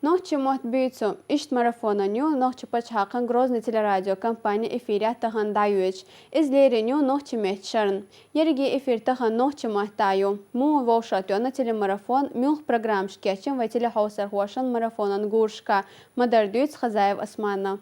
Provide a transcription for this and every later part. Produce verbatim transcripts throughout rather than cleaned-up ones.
Нохчийн мотт буьйцу. Иштта марафонан ю Нохчийн пачхьалкхан Грозный телерадиокомпани эфирехь тахан дӀайоьдуш. Иза лерина ю нохчийн меттан шарна. Ерриге эфир тахан нохчийн маттахь ю. Муха вовшахтоьхна телемарафон, муьлха программаш кечйина вайн телехьовсархошна марафонан гурашкахь, ма-дарра дуьйцу Хазаева Асмана.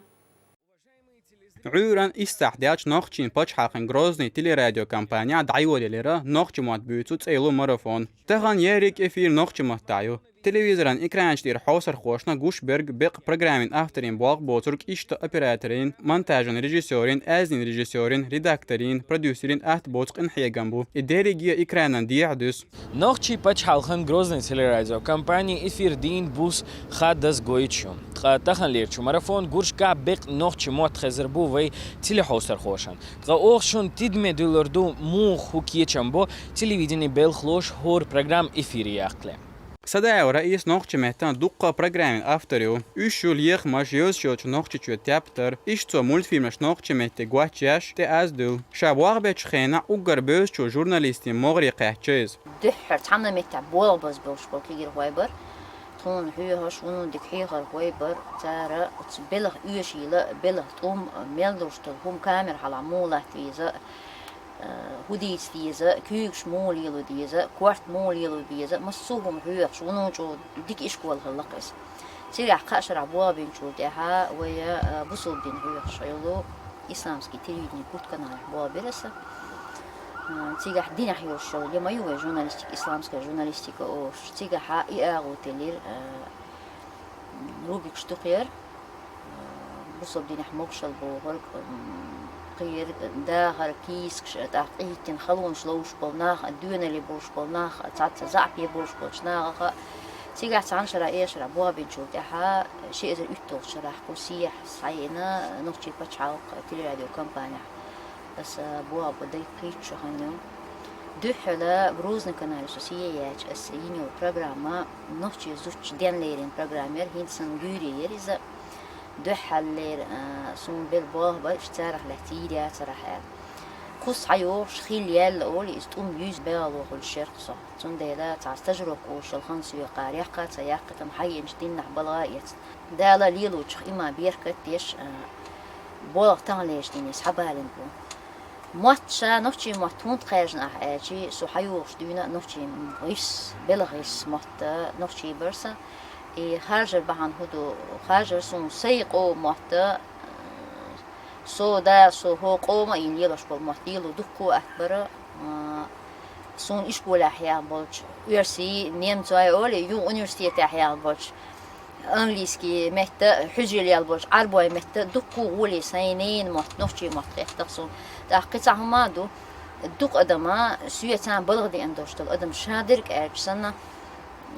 Ӏуьйранна исс сахьт даьлча нохчийн пачхьалкхан Грозный телерадиокомпанехь дӀайолаелира «Нохчийн мотт буьйцу» цӀе йолу марафон. Тахан ерриг эфир нохчийн маттахь ю. Телевизоран экранаш тӀера хьовсархошна гуш берг беккъа программин авторийн болх боцург иштта операторийн, монтажан режиссерийн, аьзнийн режиссерийн, редакторийн, продюсерийн атта боцу къинхьегам бу. И дерриге экранан дехьа дуьсу. Нохчийн пачхьалкхан Грозный телерадиокомпани эфир дийна буса ха даза гойтуш ю. Ткъа таханлерчу марафонан гурашкахь беккъа нохчийн мотт хезар бу вайн телехьовсархошна. Ткъа оха шуна тидаме дуьллур ду, муха хӀун кечам бо телевиденин белхалоша хӀора программа эфире яккхале. Садаева Раиса нохчийн меттан дуккха программийн автор ю. Уьш ю лехамаш, йозуш йолчу Нохчийчоь тептар, иштта цо мультфильмаш нохчийн метте гочъеш, тӀеаздуьллу. Ша болх бечу хенахь уггар бевзачу журналистийн могӀаре кхаьчна иза. Дуьххьара цхьана меттехь болх базбевллаш болу кегийрхой бара. Тхуна хьоьхуш, вуно дика хьехархой бара. Цара оцу белхан оьшийла, белхан тӀум, мел долуш долу хӀума камера хьалха муха латта веза, э, хӀун дийца деза, куьйгаш муха лело деза, корта муха лело беза, массо а хӀума хьоьхуш, вуно чӀогӀа дика ишкол хилла-кх иза. Цигахь кхаа шарахь болх бинчул тӀаьхьа вай, э, бусалба дин хьоьхуш йолу исламский телевидени гуд каналехь болх бира аса. Э, цигахь динехь йолуш йолу я ма ю вай журналистика, исламская журналистика олуш. Цигахьа и агӀо теллира, э, рубрикаш дукха яра. Бусалба динехь могушалла бохург, м, кхерг, дахар, кийсакаш, тӀаккха къахӀиттина халонаш ловш болу нах, доьналле болуш болу нах, цхьацца заьӀапе болуш болчу нахах. Цигахь цхьана шарахь, эшарахь болх бинчул тӀаьхьа, ши эзар уьтталгӀачу шарахь кху сехьа схьайина нохчийн пачхьалкхан телерадиокомпанехь. Аса болх бан дайта кхийтта шо хан ю. Дуьххьала Грозный канале со схьаеъча, аса йина йолу программа нохчийн зудчун денна лерина программа яра, хӀинца санна гуьйре яра иза. Дуьххьаллера, а, суна белла болх бара, иштта царах лаьцна йийр яцарахь аьлла. Кху схьайогӀуш хилла яьлла олий, иза тӀум юьйзу бегӀало хуьлуш яра-кх со. Цундела цхьа стажировка олуш йолу хан соьга кхара яккха а ца яккхийтина, хьаеанчу диннахь балха а эцна. Дала лелочух иман, беркат деш, а, болх таханлерчу дийне схьабалийна бу. Мотт ша, нохчийн мотт хӀунда кхаьжна ахь аьлча, со хьайогӀуш дуьйна нохчийн гӀирс, белхан гӀирс мотт нохчийн бара сан. И харжар бахьана хӀун ду, харжар суна сайн къоман мотт, со да, со хӀокху къоман а йина лелош болу мотт лело дуккха а атта бара, а, суна ишколехь яьхна болчу оьрсийн, немцойн олий, юха университетехь яьхна болчу английский метта, хьуьжаралла яьлла болчу Ӏарбойн метта дуккха а гӀоле сайн ненан мотт, нохчийн мотт хетта-кх суна. ТӀаккха кхин цхьа хӀума а ду, дукха адам соьца балха деана долуш долу адам ша дерг аьлча санна,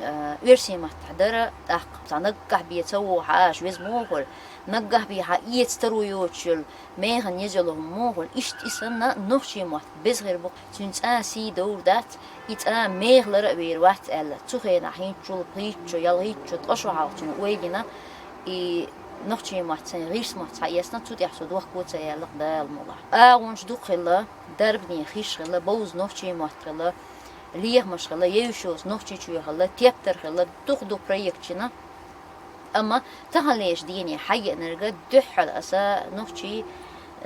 а, оьрсийн маттахь дара, тӀаккха цхьа наггахь бен ца вогӀу хьан аша веза муха хуьлу, наггахь бен хьан эца таро йоцуш йолу, механа еза йолу хӀума муха хуьлу, иштта и санна нохчийн мотт беза хир бу, цуьнан цкъа а сий довр дац, и цкъа а мехалара а вер вац аьлла, цу хенахь хӀинцачул пхийтта шо, ялхитта шо, ткъа шо хьалха цуьнан ойла йина, и нохчийн мотт сайн гӀирс мотт схьаэцна, цу тӀехь со дохко ца яьлла-кх Дала мукъалахь. АгӀонаш дукха хилла, дарбане хиш хилла, бовза нохчийн мотт хилла, лехамаш хилла, евзаш йоцу Нохчийчоь хилла, тептар хилла, дукха-дукха проект йина. Амма таханлерчу дийне хьаеанарг дуьххьал аса нохчийн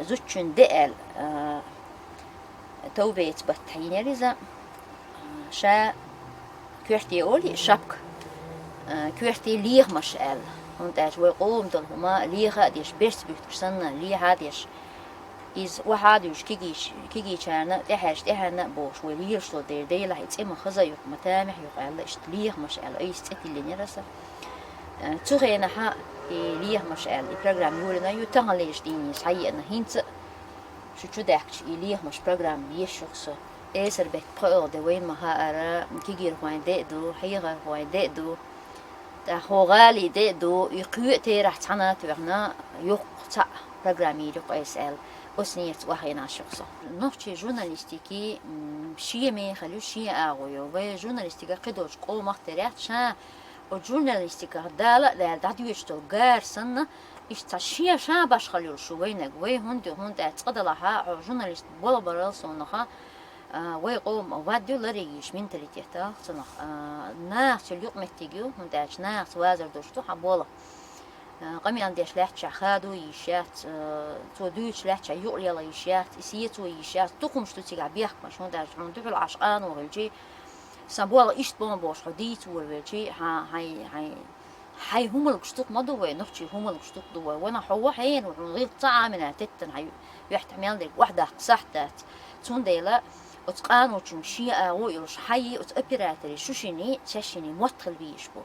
зудчун де аьлла, а, товбеца баттахь йинера иза, а, ша коьрте олий, шапка, а, коьрте лехамаш аьлла. ХӀунда аьлча вай къоман долу хӀума леха а деш, берс буьттуш санна, лехьа а деш, иза охьа а дуьйш кегийчарна, тӀехьаьжча тӀаьхьенна а бохуш, вай лелаш долу дела, делахь и цӀе ма хаза а ю-кх, ма тамехь а ю-кх аьлла, иштта лехамаш аьлла, айса цӀе тиллинера аса. Э, цу хенахьа и лехамаш аьлла, и программа йолийна ю, таханлерчу дийне схьаеана, хӀинца а шу чу даьхкича, и лехамаш программа еш ю-кх со. Эсар беттан пхоьалгӀа де вайна ма хаара, кегийрхойн де а ду, хьехархойн де а ду. ТӀаккха хӀокху гӀалин де а ду, и кхоъ а терахь цхьаьна а тоьхна, йоккха цхьаъ программа йийр ю-кх айса аьлла, оцу ниятца охьахиъна ю-кх со. Нохчийн журналистикин, м, шен мехала ю, шен агӀо ю. Вай журналистика кхидолчу къомах тера яц, ша оцу журналистиках дала а даьлла дӀадоьдуш долу гара санна, иштта цхьа шен ша башхалла йолуш ю вайнаг. Вай хӀунда ю, хӀунда аьлча цкъа далахьа, хьо журналист болх барал совнаха, А, вай къоман вад ю ларъеш менталитет, цунах, а, нахаца юкъаметтиг ю, хӀунда аьлча нахаца вазар долуш ду хьан болх. А, къамел деш лаьттачохь хадо йиш яц, а, цо дуьйцуш лаьттачохь юкъалела йиш яц, и сецо йиш яц, дукха хӀумнаш ду цигахь бехкамаш, хӀунда аьлча хьуна дуьхьал Ӏаш къано хилчий, сан болх иштта бу бохуш хьо дийца волавелчий, хьан, хьайн, хьайн, хьайн хӀумалгаш дукха ма ду вай, нохчий хӀумалгаш дукха ду вай. Ванах хьо вахьийна ву, хьуна гӀиллакх цхьа а Ӏамийна теттина хьайн юьхь тӀе мел дерг охьадаккха сахьт дац. Цундела оцу къаночуьнга шен агӀо а йолуш, хьайи оцу операторийн шу шиний, цаьшшинний мотт хила везаш бу.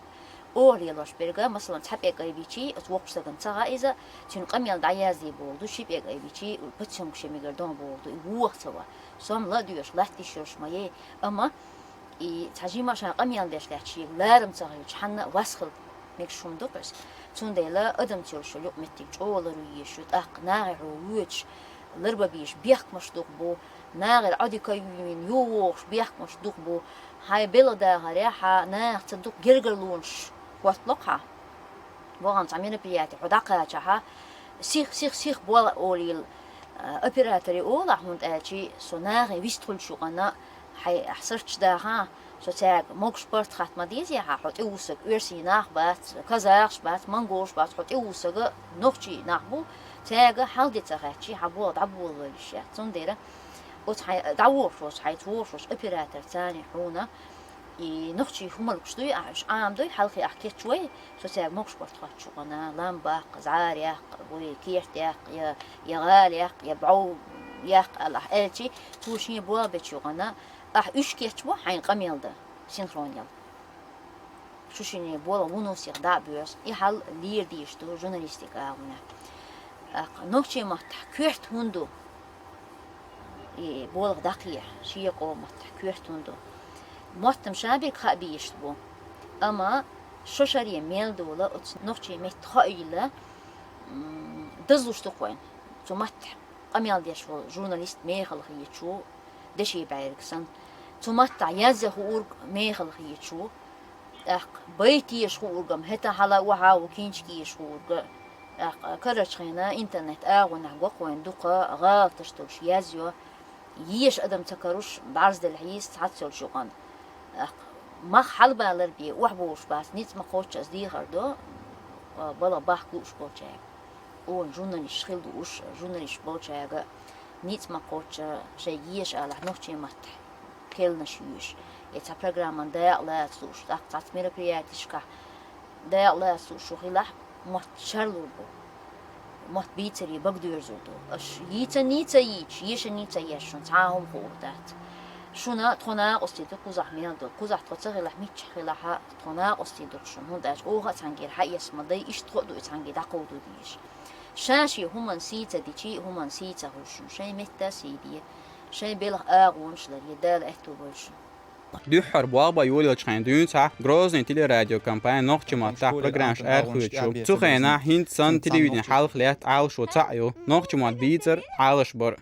Оха лелош берг, масалан, цхьа пӀелг айбичий, оцу воккхачу стагана ца хаьа иза, цуьнан къамел дӀаязде бохург ду, ши пӀелг айбичий, подсъёмка шен мегар дон бохург ду, и воха ца ван. Сом ла а доьшуш, латта йиш йолуш ма яй, амма и цхьа жима ша къамел деш лаьтташ шега ларам ца хилча, хьанна а вас хила мегаш хӀума ду-кх иза. Цундела адамца йолуш йолу юкъаметтиг чӀогӀа ларъян езаш ю, тӀаккха нахе хьо воьдуш, ларбан безаш бехкамаш дукха бу, нахера Ӏодика а йина, юхавогӀуш бехкамаш дукха бу, хьайн белхан дахарехь, хьан нахаца дукха гергарлонаш хӀоттало-кх хьан. Вахана цхьа мероприяти хьо дӀакхачахь, сих, сих, сих бо олийла, а, операторе олахь, хӀунда аьлча со нахе вистхуьлуш юкъана, хьайн ахь сурташ дахахь, со цаьрга могуш-барт хатта ма дезахь, хьо тӀевуссург оьрсийн нах бац, казахаш бац, монголаш бац, хьо тӀевуссург нохчийн нах бу, цаьрга хьал де ца хаьттичий, хьан болх дӀаболавала йиш яц. Цундела оцу хьайн дӀавогӀуш волчу, хьайца вогӀуш волчу операторца царна хьуна и нохчийн хӀумалгаш дуй, ахь уьш Ӏамадой, хьалхе ахь кечвой, со цаьрга могуш-барт хоттуш юкъана, лам баккха, зӀара яккха, вай керта яккха, я, я гӀала яккха, я бӀов яккха аьлла ахь аьлчий, цо шен болх бечу юкъана, ахь уьш кечво хьайна къамел дан, синхронел. Шу шиний болх вуно сиха дӀа а боьрзу, и хьал лера дезаш ду журналистика агӀонехь. ТӀаккха нохчийн маттахь коьрта хӀунда ду? И болх дӀакхехьа, шен къоман маттахь коьрта хӀунда ду? Мотт-м ша берг хаа безаш бу. Амма шо шаре мел дола оцу нохчийн метта хоийла, м, дазлуш ду-кх вайна. Цу маттахь къамел деш волу журналист мехала хеташ ву, деши бӀаьрг санна. Цу маттахь язъян хуург мехала хеташ ву. ТӀаккха байт еша хуург-м, хӀетахь хьала охьа а ву киншка еша хуург. ТӀаккха карарчу хенахь интернет агӀонехь го-кх вайна дукха гӀалаташ долуш язйо. Еша адам ца каруш, бӀарзделла хьийза цхьацца йолчу юкъана. ТӀаккха мах хьалабалар бен, охьабовлуш бац, ницкъ ма кхоччу ас дехар до, балха бахка лууш болчаьрга. Оха журналисташ хила дууш, журналисташ болчаьрга ницкъ ма кхоччу, шайга еша алахь нохчийн маттахь керланаш йоьшуш, я цхьа программан дакъа лаца лууш, тӀаккха цхьацца мероприятешкахь дакъа лаца лууш шу хилахь, мотт шарлур бу. Мотт бийцаре багадоьрзур ду. Аша йийцаний ца йийцаш, ешаний ца еш, шуна цхьа а хӀума хуур дац. Шуна тхо накъостий ду кхузахь мел долу. Кхузахь тхо ца хилахь, миччахь хилахь а, тхо накъостий ду шуна. ХӀунда аьлча оха а цхьаьнгара хьаэца ма дай, иштта тхо а ду и цхьаьнгара дӀакховдо дезаш. Ша шен хӀуманна сий ца дичий, хӀуманна сий ца хуьлу шуна. Шайн метта а сий де, шайн белхан агӀонаш ларъе, Дала аьтто бойла шуна. Дуьххьара болх бан йолаелчу хенахь дуьйна цхьа Грозный телерадиокомпани нохчийн маттахь программаш арахоьцуш ю. Цу хенахь хӀинца санна телевидени хьалха лаьтта Ӏалашо цхьаъ ю. Нохчийн мотт бийцар, Ӏалашбар.